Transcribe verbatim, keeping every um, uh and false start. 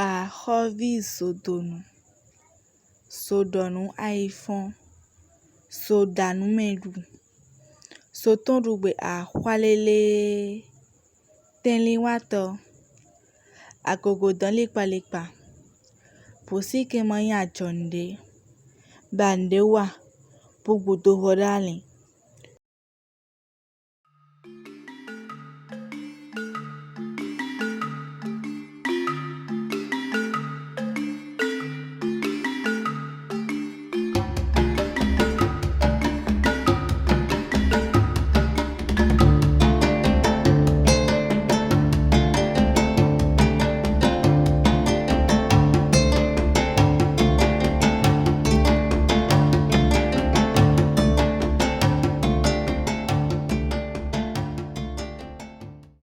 Axɔ́ví Zodonu, Zodɔnu ayifɔ́n, Zodanúmɛɖu, Zotɔ́nɖugbe axwá lélé, tɛnlinwátɔ́, agogo dɔn likpalikpa, bǔsíkɛn ma nyí ajɔ̌ nǔɖé, ba nǔɖé wa, bó gbo dó hɔ ɖó alin,